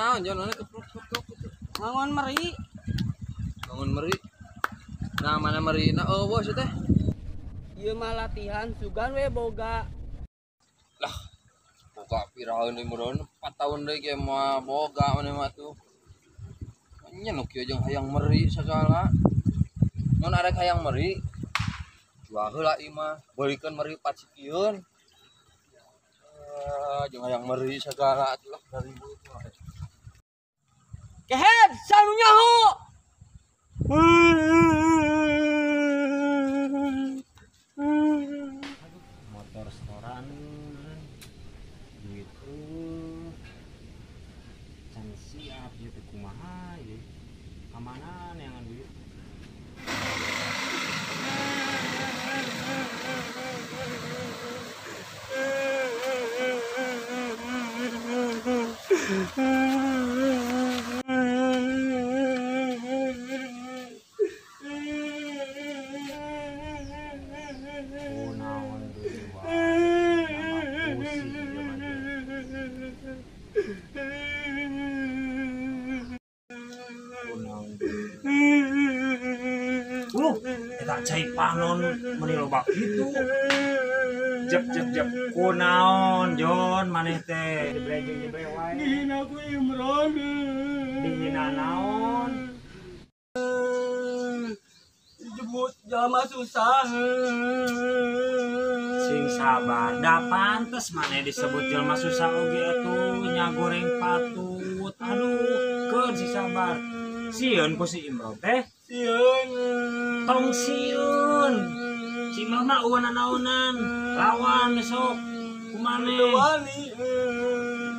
Naon Jon mana keprok-keprok gitu. Ngangon meri. Ngangon meri. Nah mana merina eueuh sih teh. Ieu mah latihan sugan we boga. Lah boga piraeun deui meureun 4 tahun deui ge moal boga maneh mah tuh. Nya nu kieu jeung hayang meri sagala. Mun arek hayang meri jual heula ieu mah, beulikeun meri pacikieun. Jeung hayang meri sagala atuh lah 2000 itu. Kehed sanu nyaho. Aduh, motor setoran duit can siap ieu teh kumaha ieu ka mana neangan duit. Kunaon deui wae, nambah pusing ieu mah teh. Kunaon deui. Eta cai panon meuni loba kitu. Jep jep jep. Kunaon Jon maneh teh? Jebre-jebre wae. Dihina ku Imron. Dihina naon? Dijebut jalma susah. Sing sabar, da pantes maneh disebut jelma susah oge atuh nya goreng patut. Aduh, keun si sabar. Sieun ku si Imron teh. Sieun. Tong sieun. Si Imron mah eueuh nanaonan. Lawan sok ku maneh. Wani.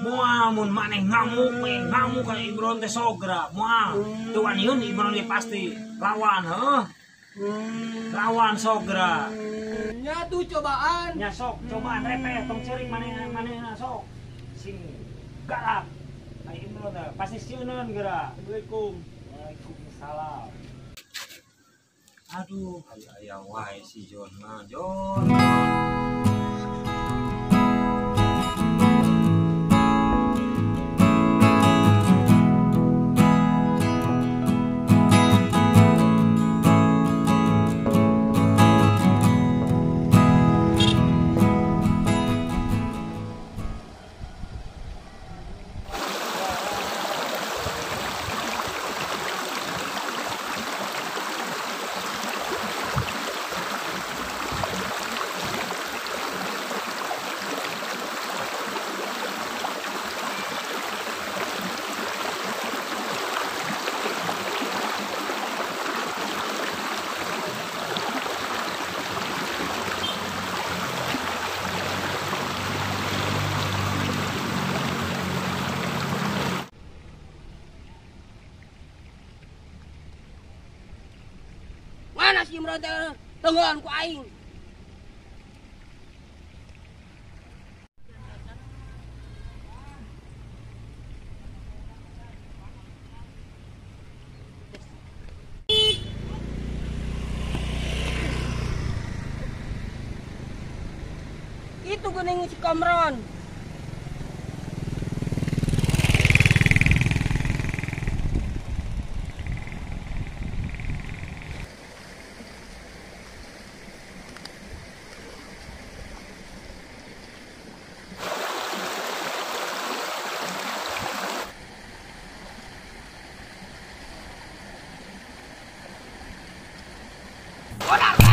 Moal mun maneh ngamuk we, ngamuk ka Imron teh sok geura. Moal. Teu waniun Imron ge pasti. Lawan heuh. Lawan sok geura. Nya tuh cobaan. Nya sok cobaan repeh tong ceurik maneh-manehna sok. Sing galak. Ka Imron teh pasti sieuneun geura. Assalamualaikum. Waalaikumsalam. Aduh, aya wae si Jon mah. Jon. Jon. Mana si Imron teh tenggelam ku aing. Itu geuning si Kamron. Hola.